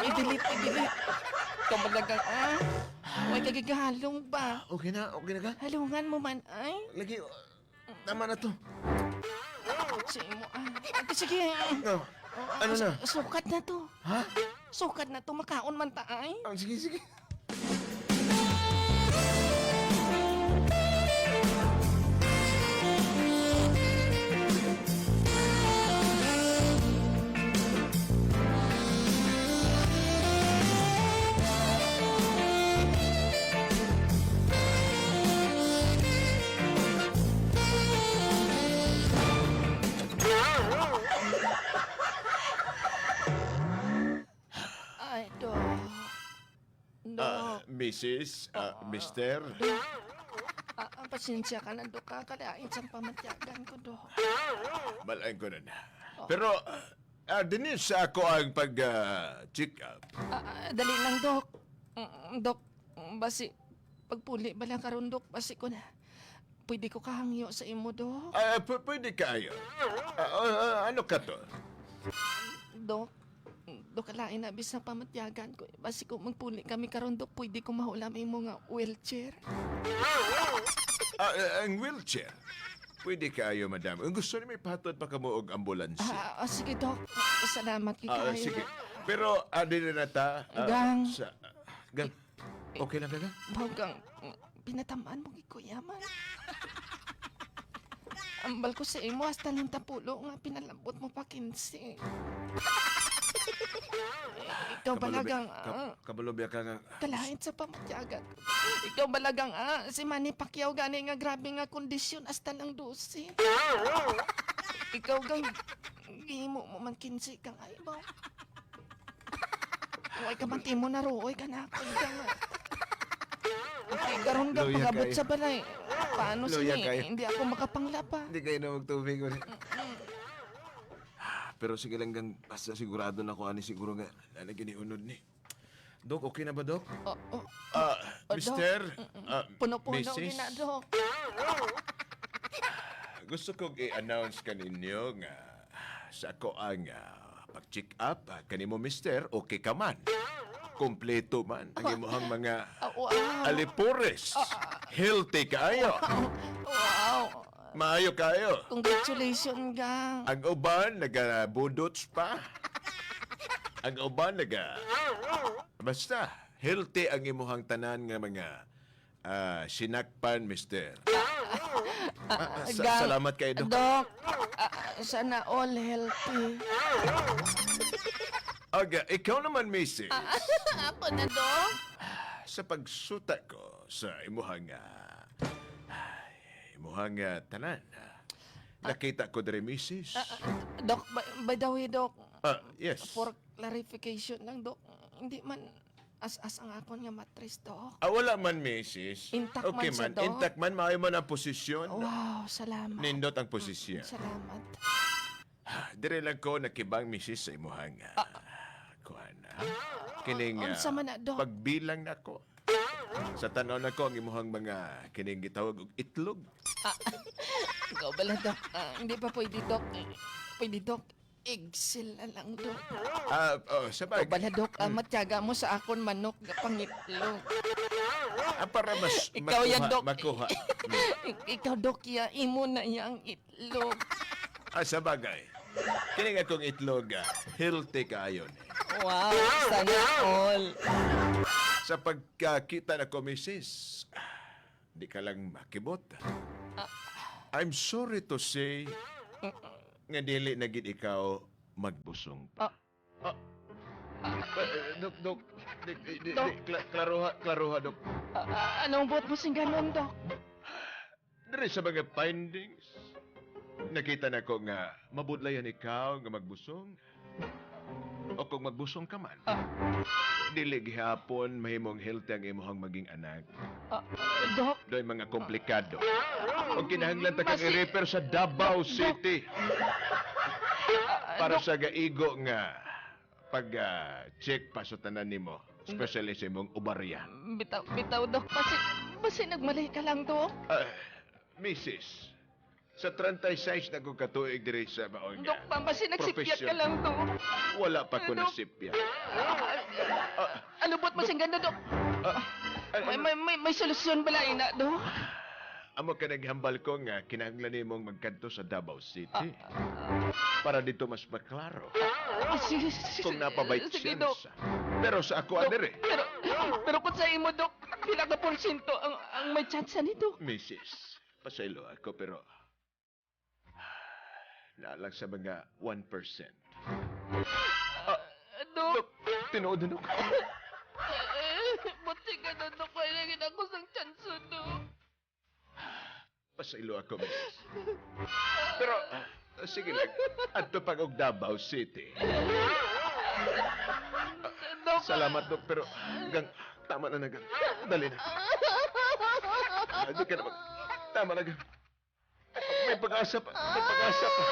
Speaker 4: I-delete, i-delete. Ikaw malagang ah. Way kagigahalong ba?
Speaker 2: Okay na ka?
Speaker 4: Halungan mo man ay.
Speaker 2: Lagi, tama na to.
Speaker 4: Sa imo ah. Ate, sige.
Speaker 2: No. Ano na?
Speaker 4: Sukat na to.
Speaker 2: Ha?
Speaker 4: Sukat na to makaon man ta ay.
Speaker 2: Ah, sige, sige.
Speaker 4: Ay, do. Do.
Speaker 2: Mrs., Mr.
Speaker 4: Ah, ah, pasensya ka na, do ka. Kalain sang pamatyagan ko, do.
Speaker 2: Malain ko na na. Pero, dinis sa ako ang pag-check up.
Speaker 4: Ah, ah, dali lang, Dok. Dok, basi, pagpuli bala karon, Dok, basi ko na. Pwede ko kahangyo sa imo, Dok.
Speaker 2: Pwede kayo. Ano ka to?
Speaker 4: Dok, Dok, kalain na bis na pamatyagan ko. Basi ko magpuli kami karon, Dok, pwede ko mahulam imo nga wheelchair.
Speaker 2: Ang wheelchair. Pwede kayo, madam. Ang gusto ni may patod pa kamo og ambulansya.
Speaker 4: Ah, ah, sige, Dok. Salamat kay
Speaker 2: Ah,
Speaker 4: kayo.
Speaker 2: sige. Pero, adi na ta.
Speaker 4: Gang.
Speaker 2: Sa, gang. Okay lang ka, gang?
Speaker 4: Bagang, pinatamaan mo kay kuya man. Ambal ko sa imo hasta lang tapulo nga pinalambot mo pa 15. Eh, Ikaw balagang, ah.
Speaker 2: Kabalo biya ka nga.
Speaker 4: Kalain sa pamatyagan. Ikaw balagang si Manny Pacquiao gani nga grabe nga kondisyon hasta lang 12. Ikaw gang gihimo mo man 15 kang ay ba? Uy ka man timo na ruoy ka na ako gang. Ay karon gang
Speaker 2: Luya
Speaker 4: pag-abot
Speaker 2: kayo.
Speaker 4: sa balay. Paano
Speaker 2: Luya
Speaker 4: sini?
Speaker 2: kayo.
Speaker 4: Hindi ako makapanglaba.
Speaker 2: Hindi kayo na magtubig ulit. Pero sige lang gang, basta sigurado na ko ani siguro nga lalagyan ni unod ni. Dok, okay na ba, Dok?
Speaker 4: Oh, oh,
Speaker 2: Ah,
Speaker 4: Oh, Dok.
Speaker 2: Mister, ah,
Speaker 4: puno-puno
Speaker 2: Mrs.
Speaker 4: gina, Dok.
Speaker 2: Gusto kong i-announce kaninyo nga sa ako ang pag-check up kanimo mister, okay ka man. Kompleto man ang imuhang mga
Speaker 4: Ah, wow.
Speaker 2: alipores. Healthy kaayo.
Speaker 4: Wow.
Speaker 2: Maayo kaayo.
Speaker 4: Congratulations, gang.
Speaker 2: Ang uban nagabudots pa. Ang uban naga Basta healthy ang imuhang tanan nga mga sinakpan, mister.
Speaker 4: Gang,
Speaker 2: Salamat kay Dok.
Speaker 4: Dok, sana all healthy.
Speaker 2: Aga, ikaw naman, misis.
Speaker 4: Ako na, Dok.
Speaker 2: Sa pagsuta ko sa imuhang imuhang tanan. Nakita ko diri, misis.
Speaker 4: Dok, by the way, Dok,
Speaker 2: Yes.
Speaker 4: for clarification lang, Dok, hindi man as-as ang akon nga matris, Dok.
Speaker 2: Wala man, misis.
Speaker 4: Intact
Speaker 2: Okay
Speaker 4: man siya,
Speaker 2: man.
Speaker 4: Dok.
Speaker 2: Intact man. Maayo man ang posisyon.
Speaker 4: Wow, salamat.
Speaker 2: Nindot ang posisyon.
Speaker 4: Salamat.
Speaker 2: Dire lang ko nakibang misis sa imuhang kuan. Kining
Speaker 4: Unsa man na, Dok?
Speaker 2: pagbilang nako. Sa tan-aw nako ang imuhang mga kining gitawag og itlog.
Speaker 4: Ikaw bala, Dok. Hindi pa pwede, Dok. Eh, pwede, Dok. Eggshell na lang, Dok.
Speaker 2: Oh, sa
Speaker 4: Ikaw
Speaker 2: bagay.
Speaker 4: bala, Dok. Matyaga mo sa akon manok nga pangitlog.
Speaker 2: Para mas
Speaker 4: Ikaw
Speaker 2: makuha,
Speaker 4: yan, Dok.
Speaker 2: makuha.
Speaker 4: Ikaw, Dok, ya, imo na yang itlog.
Speaker 2: Sa bagay. Kining akong itlog, healthy kaayo ni.
Speaker 4: Wow, sana all.
Speaker 2: Sa pagkakita na ko, misis, di ka lang makibot. I'm sorry to say nga dili na gid ikaw magbusong pa. Dok, dok, di, di, di,
Speaker 4: Dok.
Speaker 2: klaruha, klaruha, dok.
Speaker 4: Anong buot mo sing ganon, Dok?
Speaker 2: Diri sa mga findings, nakita na ko nga mabudlayan ikaw nga magbusong. O kung magbusong ka man, dili gihapon mahimong healthy ang imong maging anak.
Speaker 4: Dok,
Speaker 2: Doy mga komplikado. O kinahanglan ta kang
Speaker 4: Basi-
Speaker 2: i-refer sa Davao City para
Speaker 4: Dok,
Speaker 2: sa gaigo nga pag check pa sa tanan nimo, especially sa imong obarya.
Speaker 4: Bitaw, bitaw, Dok. Basi nagmali ka lang, Dok.
Speaker 2: Mrs., sa 36 na kong katuig diri sa maong
Speaker 4: Dok, pa, basi nagsipyat ka
Speaker 2: profesyon.
Speaker 4: lang, Dok.
Speaker 2: Wala pa ko
Speaker 4: Dok.
Speaker 2: nasipya.
Speaker 4: Ano buot mo sing ganon, Dok? May solusyon bala, ina, Dok?
Speaker 2: Amo ka naghambal ko nga kinahanglan nimong magkadto sa Davao City para dito mas maklaro
Speaker 4: Sige, sige,
Speaker 2: kung napabay
Speaker 4: sige, Dok.
Speaker 2: chance. Pero sa ako
Speaker 4: Dok,
Speaker 2: adere,
Speaker 4: pero kung sa imo, Dok, pila ka porsyento ang may chance ni, Dok?
Speaker 2: Mrs., pasaylo ako pero naalang sa mga 1%.
Speaker 4: Dok,
Speaker 2: Tinuod na ako.
Speaker 4: buti ka na, Dok. Kailangan ako sa chance, Dok.
Speaker 2: Pasaylo ako, Mrs. Pero, sige lang, adto pag og Davao City.
Speaker 4: Dok,
Speaker 2: Salamat, Dok, pero gang, tama na na, gang. Dali na. Di ka na mag... Tama na, gang. May pag-asa pa. May pag-asa pa.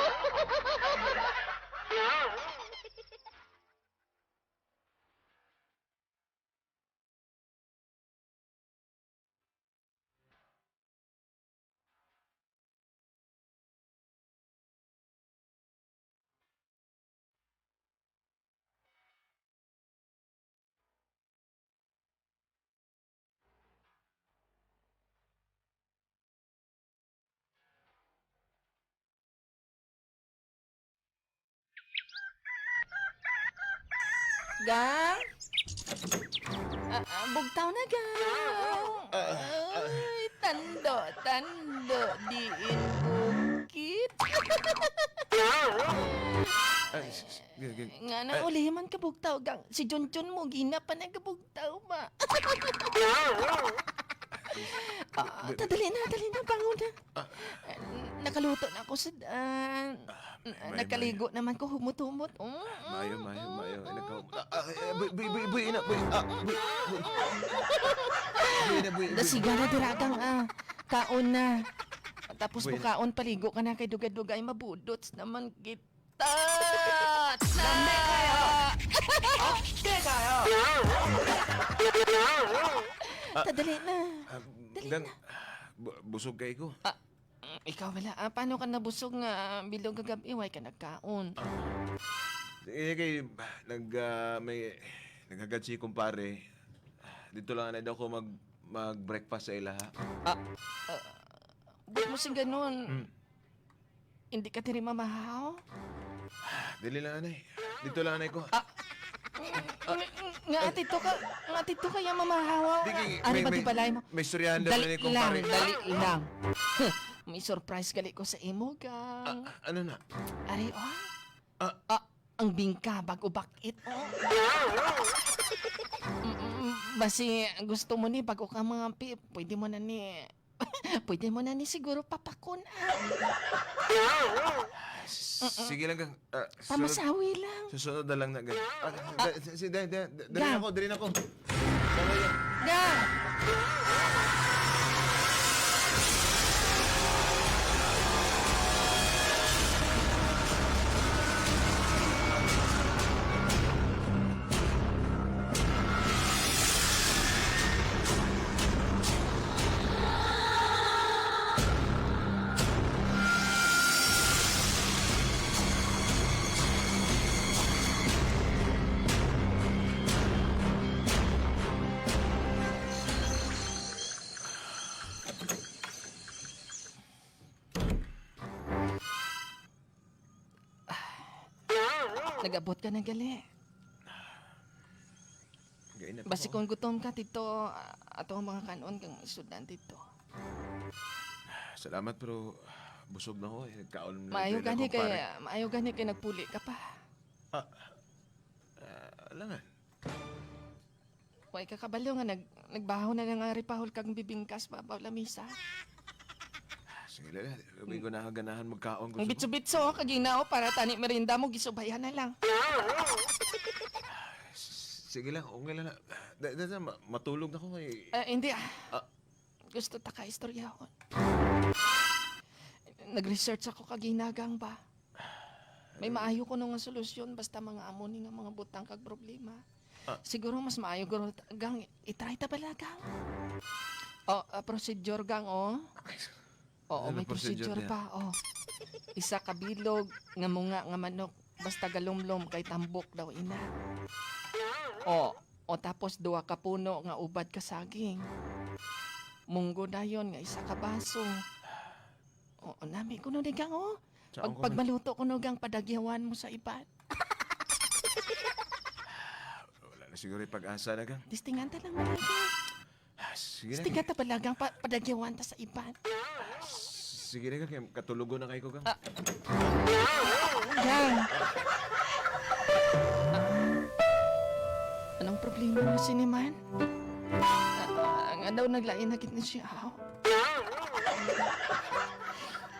Speaker 4: Gang? Bugtaw na, gang. Ay, tando, tando, diin bukit.
Speaker 2: Ay,
Speaker 4: Nga na uli man kabugtaw gang. Si John John mo gina pa nagabugtaw ba. Ah, tadali na, dali na, bangon na. Eh, nakaluto na ako sa
Speaker 2: may-
Speaker 4: nakaligo naman ko humot-humot.
Speaker 2: Mayo, mayo, mayo. Ay, ah, buy, buy, buy, buy, ina, buy, ah, buy, buy. Buy na, buy, buy.
Speaker 4: Dasiga na diragang ah. Kaon na. Tapos
Speaker 2: Buy
Speaker 4: mo
Speaker 2: na.
Speaker 4: kaon, paligo ka na kay dugay-dugay mabudots naman kita. Na! Tadali na.
Speaker 2: Ah, Gang, busog kay ko.
Speaker 4: Ikaw wala. Ah, paano ka nabusog nga bilog kagabi? Way ka nagkaon.
Speaker 2: Eh, kay, may, naghagad si kumpare. Dito lang na daw ko mag-breakfast sa ilaha.
Speaker 4: Ah, ba't mo sing ganun? Hindi ka tiri mamahaw?
Speaker 2: Dili lang, anay. Dito lang, anay ko.
Speaker 4: Nga ate to ka, nga ate to kaya mamahaw.
Speaker 2: Di, kay-
Speaker 4: Ano ba di balay mo?
Speaker 2: May istoryahan daw
Speaker 4: Dali
Speaker 2: ni
Speaker 4: lang,
Speaker 2: kumpare.
Speaker 4: dali lang. May surprise gali ko sa imo, gang.
Speaker 2: Ah, ano na?
Speaker 4: Ari, oh.
Speaker 2: Ah.
Speaker 4: Ah, ang bingka, bago bakit, oh. Basi gusto mo ni, bago ka mga pi, pwede mo na ni, pwede mo na ni siguro papakon, ah.
Speaker 2: Sige lang, gang. Ah, susunod,
Speaker 4: Pamasawi lang.
Speaker 2: susunod na lang na, gang. Ah, si, dali
Speaker 4: Gang.
Speaker 2: ako, dali na ako.
Speaker 4: Gang! Nag-abot ka na gali.
Speaker 2: Gain na
Speaker 4: Basi kung gutom ka, tito, ah, ato ang mga kanon kang isudan, tito.
Speaker 2: Salamat, pero busog na ako. Eh. Nagkaon na
Speaker 4: Maayo
Speaker 2: dali
Speaker 4: gani
Speaker 2: akong
Speaker 4: kay,
Speaker 2: pare.
Speaker 4: maayo gani kay nagpuli ka pa.
Speaker 2: Ah, alangan.
Speaker 4: Way ka kabalo nga nagbaho na nga ripahol kag bibingkas babaw lamisa.
Speaker 2: Sige lang, gabi ko na ganahan magkaon.
Speaker 4: Ang
Speaker 2: Gusto ko.
Speaker 4: bitso-bitso kaginao para tani merinda mo gisubayan na lang.
Speaker 2: Sige lang, okay lang na. Matulog na ako eh.
Speaker 4: Eh, hindi ah.
Speaker 2: Ah.
Speaker 4: Gusto ta ka istoryahon. Nag-research ako kaginagang ba. May maayo ko nga solusyon basta mga amo ni nga mga butang kag problema. Siguro mas maayo guro gang itry ta bala gang. Oh, procedure gang oh. Oo,
Speaker 2: Ano
Speaker 4: may
Speaker 2: procedure
Speaker 4: procedure
Speaker 2: niya?
Speaker 4: pa. Oh. Isa ka bilog nga munga nga manok basta galumlom kay tambok daw ina. Oh, o tapos duha ka puno nga ubad ka saging. Munggo dayon nga isa ka baso. Oo, nami kuno ni gang oh.
Speaker 2: Saan
Speaker 4: Pag,
Speaker 2: ko
Speaker 4: pag maluto kuno gang padagyawan mo sa iban.
Speaker 2: Wala na siguro yung pag-asa na gang.
Speaker 4: Distingan ta lang balagang.
Speaker 2: Ah, sige na.
Speaker 4: Distingan ta balagang padagyawan ta sa iban.
Speaker 2: Sige na gang, kaya katulugo na kayo ko gang.
Speaker 4: Gang. Anong problema mo siniman? Ang daw naglain na kit na siya. Aw.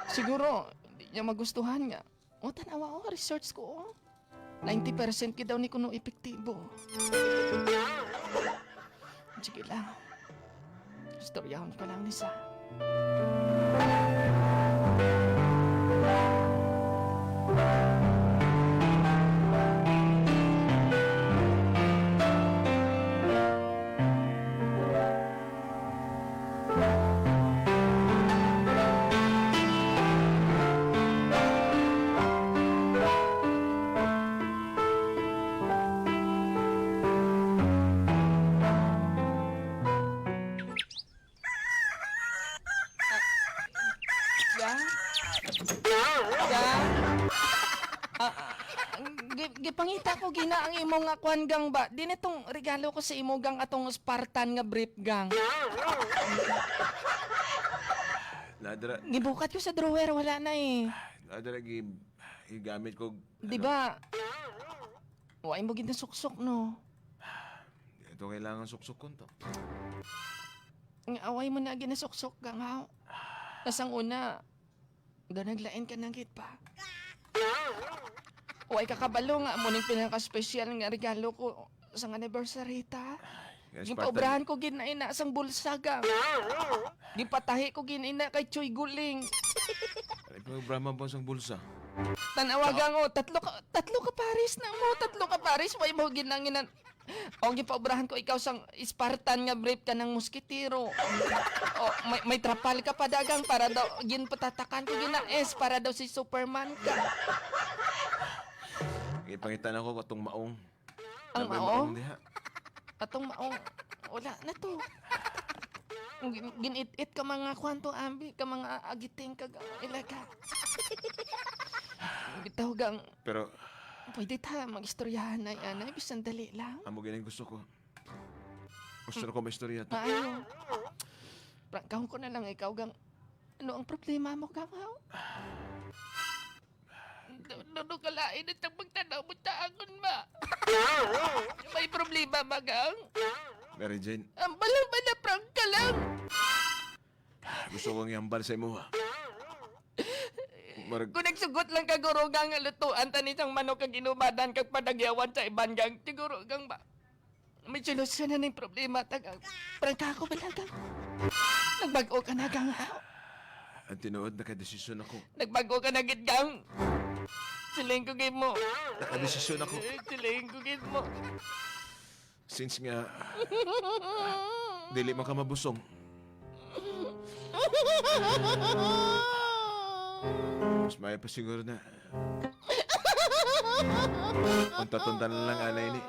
Speaker 4: Siguro, hindi niya magustuhan nga. O, tanawa o, research ko. Oh. 90% ki daw ni kuno epektibo. Sige lang. Istoryahon ko lang ni sa. Gang? Gang? Ah, ah, gipangita ko gina ang imong nga kwan gang ba. Di na tong regalo ko sa imo gang atong Spartan nga brief gang.
Speaker 2: Nadara,
Speaker 4: Gibukat ko sa drawer wala na eh.
Speaker 2: nadara, gigamit ko.
Speaker 4: Di ba? Way mo ginasuksok, no?
Speaker 2: Ito kailangan suksok to.
Speaker 4: Nga away mo na ginasuksok, gang haw. Tasang una, ganaglain ka ng git pa. Way kakabalo nga mo ning pinaka-special nga regalo ko sa anniversary ta.
Speaker 2: Guys,
Speaker 4: Gipaobrahan ko ginaina sang bulsa gang. Gipatahi ko ginaina kay Choy Guling.
Speaker 2: Programa ba sang bulsa?
Speaker 4: Tanawa gang oh, tatlo ka Paris na mo, tatlo ka Paris way mo ginanginan. O gipaobrahan ko ikaw sang Spartan nga brief ka ng muskitero. O may trapal ka pa dagang para daw ginpatatakan ko gina S para daw si Superman ka.
Speaker 2: Ipangitan ako katong maong.
Speaker 4: Ang
Speaker 2: Nabay
Speaker 4: maong?
Speaker 2: diha.
Speaker 4: Atong maong wala na to. Ginit-it ka mga kwanto ambi ka mga agiting kag ilaga. Bitaw gang
Speaker 2: Pero
Speaker 4: pwede ta magistoryahan na yan ay bisan dali lang.
Speaker 2: amo ganing gusto ko. Gusto ko may istorya to.
Speaker 4: Maayo. Prangkahon ko na lang ikaw gang. Ano ang problema mo gang haw? Dodo kalain at ang pagtanaw mo sa akon ba? May problema ba gang?
Speaker 2: Mary Jane,
Speaker 4: Ang balang ba na prank ka lang?
Speaker 2: gusto kong iambal sa imuha. Marag,
Speaker 4: Kung nagsugot lang ka guro gang lutuan tani sang manok kag inubadan kag padagyawan sa iban gang siguro gang ba? May solusyon na ng problema tagang. Prangka ako ba lang gang? Nagbago ka na gang haw?
Speaker 2: ang tinuod, nakadesisyon ako.
Speaker 4: Nagbago ka na gid gang. Siling ko gid mo.
Speaker 2: Nakadesisyon ako.
Speaker 4: Siling ko gid mo.
Speaker 2: Since nga, dili man ka mabusong. Mas may pa siguro na. Unta-tunta na lang anay ni.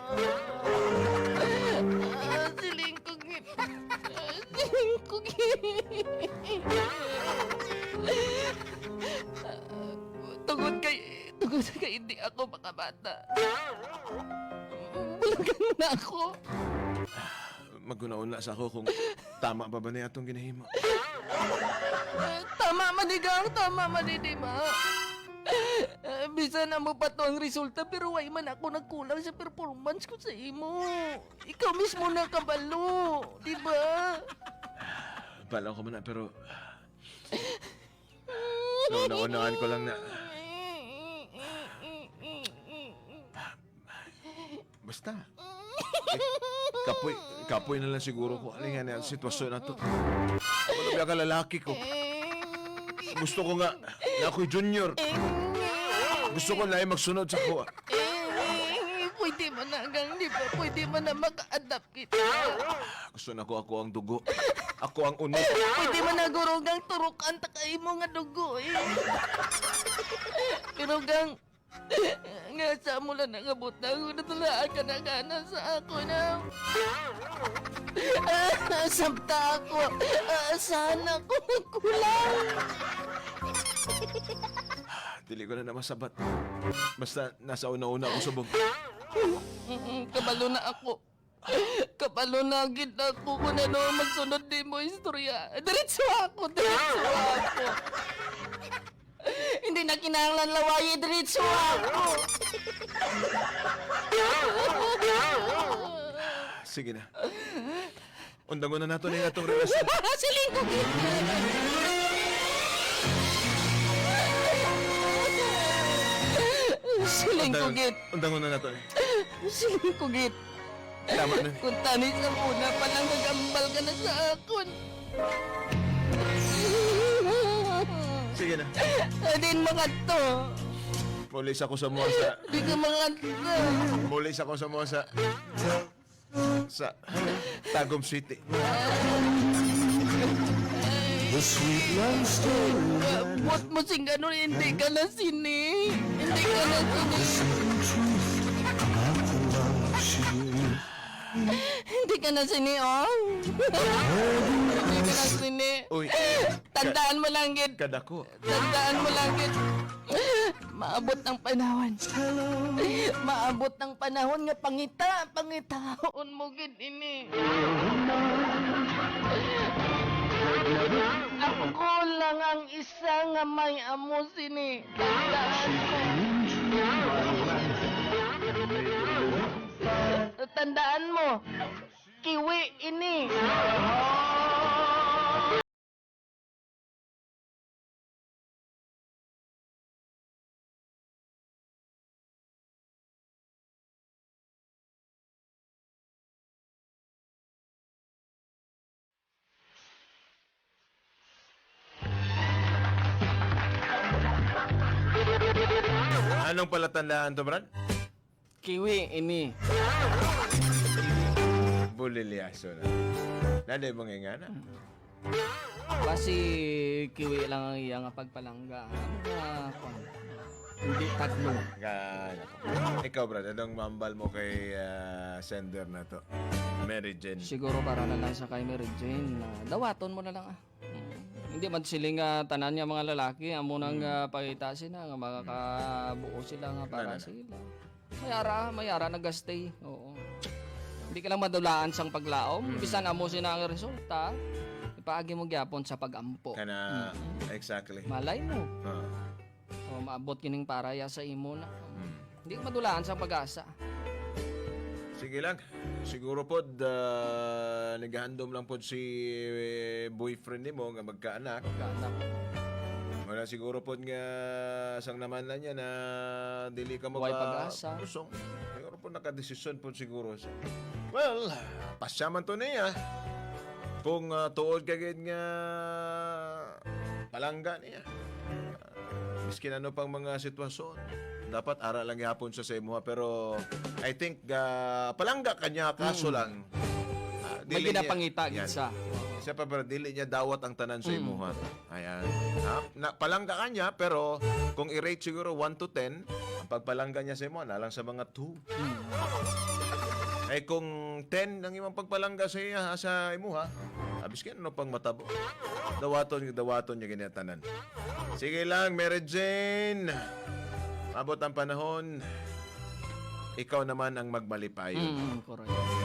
Speaker 4: Siling ko gid. Siling ko gid. Tungod kay hindi ako makabata. Bulagan mo na ako.
Speaker 2: Maguna-una sa ako kung tama pa ba niya itong ginahimo.
Speaker 4: Tama manigang, tama man di ba? Bisan na mo pa to ang resulta pero way man ako nagkulang sa performance ko sa imo. Ikaw mismo na kabalo, di ba?
Speaker 2: Bala ko man na, pero nauna-unaan ko lang na basta. Eh, kapoy, kapoy na lang siguro ko. Ano nga na ang sitwasyon na to. Ano ba ka lalaki ko? Gusto ko nga na ako'y junior. Gusto ko na ay magsunod sa kuha.
Speaker 4: Eh, pwede mo na gang, di ba? Pwede mo na maka-adapt kita.
Speaker 2: Gusto na ko ako ang dugo. Ako ang unod.
Speaker 4: Pwede mo na guro gang turukan ta kay mo nga dugo eh. Pero gang, nga sa mo lang nangabot na ako natulaan ka na gana sa ako na. Sabta ako. Sana ako nagkulang.
Speaker 2: Dili ko na namasabat. Basta nasa una-una ako subong.
Speaker 4: Kabalo na ako. Kabalo na gid ako kung ano ang magsunod di mo istorya. Diretso ako, diretso ako. Hindi na kinahanglan lawayi, diretso ako.
Speaker 2: Sige na. Undangon na nato na atong relasyon.
Speaker 4: Siling ko gid. Siling ko gid.
Speaker 2: Undangon na nato.
Speaker 4: Siling ko gid.
Speaker 2: Tama na.
Speaker 4: Kung tanis ang una pa lang nagambal ka na sa akon.
Speaker 2: Sige na.
Speaker 4: Din mga to.
Speaker 2: Muli sa ko sa mga sa...
Speaker 4: Di ka mga to.
Speaker 2: Muli sa ko sa mga sa... Sa Tagum City.
Speaker 6: The sweet love story
Speaker 4: Buot mo sing ganun, hindi ka na sini. Hindi ka na sini.
Speaker 6: the truth about the love she gave.
Speaker 4: Hindi ka na sini, oh. Hindi ka na sini.
Speaker 2: Uy,
Speaker 4: Tandaan mo lang, gid.
Speaker 2: kadako.
Speaker 4: Tandaan mo lang, gid. Maabot ng panahon. Maabot ng panahon nga pangita, pangitaon mo gid ini. Ako lang ang isa nga may amo sini. Tandaan mo.
Speaker 6: Into my life and made
Speaker 4: Palatandaan mo. Kiwi ini.
Speaker 2: Anong palatandaan to, Brad?
Speaker 4: Kiwi ini.
Speaker 2: Bulilyaso na. Naday mong ingana.
Speaker 4: Kasi kiwi lang ang iya nga pagpalangga. Ano nga kwan? Hindi tagno.
Speaker 2: Gan. Ikaw, Brad, anong mambal mo kay sender na to? Mary Jane.
Speaker 4: Siguro para na lang sa kay Mary Jane. Na dawaton mo na lang ah. Hindi man sila nga tanan nga mga lalaki amo nang pakita sila nga makakabuo sila nga para sila. Mayara, mayara nagastay. Oo. Hindi ka lang madulaan sang paglaom. Bisan amo sina ang resulta, ipaagi mo gyapon sa pagampo.
Speaker 2: Kana, exactly.
Speaker 4: Malay mo.
Speaker 2: Ah.
Speaker 4: O maabot kining paraya sa imo na. Hindi ka madulaan sa pag-asa.
Speaker 2: Sige lang. Siguro pod, naghahandom lang pod si boyfriend nimo nga magkaanak.
Speaker 4: Pagkaanak.
Speaker 2: Wala siguro pod nga sang naman lang niya na dili ka
Speaker 4: Way pag-asa.
Speaker 2: Usong. Siguro pod nakadesisyon pod siguro siya. Well, pasya man to niya. Kung tuod ka gid nga palangga niya. Miskin ano pang mga sitwasyon. Dapat ara lang gihapon siya sa imuha pero I think palangga kanya kaso lang.
Speaker 4: May
Speaker 2: Dili niya-
Speaker 4: ginapangita gid
Speaker 2: Yan.
Speaker 4: sa.
Speaker 2: Siya pa pero dili niya dawat ang tanan sa imuha. Ayan. Ha? Na, palangga ka niya pero kung i-rate siguro 1 to 10, ang pagpalangga niya sa imuha na lang sa mga 2. Ay kung 10 ang imong pagpalangga sa iya sa imuha, abis kaya ano pang matabo. Dawaton dawaton niya ginatanan. Sige lang, Mary Jane. Abot ang panahon. Ikaw naman ang magmalipayon.
Speaker 4: Correct.